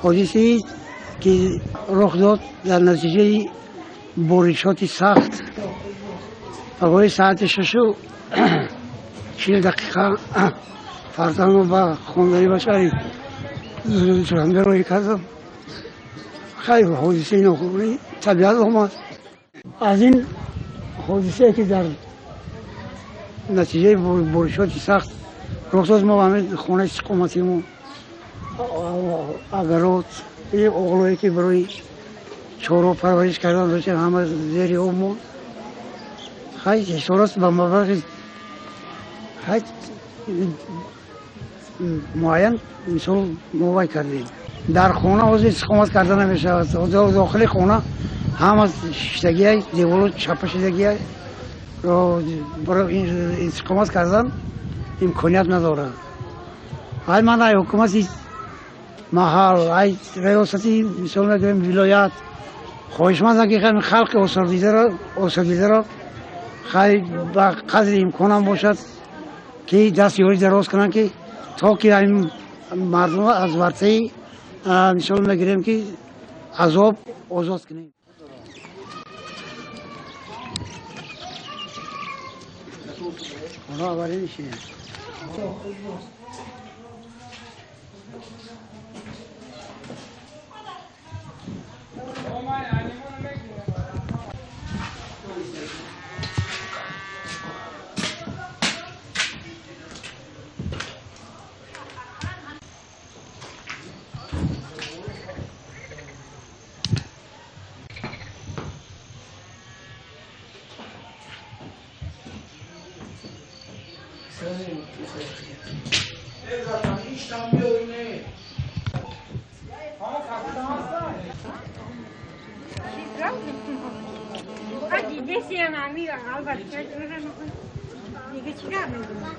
Ҳодисае ки рух дод дар натиҷаи боришоти сахт пагоҳи соати 6:40 фарзандро ба хонданӣ ба шаҳри Душанбе роҳӣ кардам. Хайр, ҳодисаи нохубӣ табиат омад. Аз ин ҳодисае ки дар натиҷаи боришоти сахт рух дод, мо ҳамин хонаи истиқоматимон, агарот, оғлое ки барои чорво парвариш кардан доштем, ҳама зери об монд. Хай, ҳисорат ба маблағи хай муайян мисол мо вай кардем. Дар хона ҳозир истиқомат карда намешавад. Дохили хона ҳама шиштагиай, деворо чапа шидагиай, барои истиқомат кардан имконият надорад. Ай ман ай ҳукумати маҳал, ай риёсати, мисол мегӯем, вилоят хоҳишмандам, ки халқи осордидаро хай ба қадри имконам бошад, ки даст ёрӣ дароз кунанд, ки то ки ин мардум аз вартаи, мисол мегирем, ки азоб озод кунем. Хона аввалӣ нишинем. Дигар чӣ гап мезанам?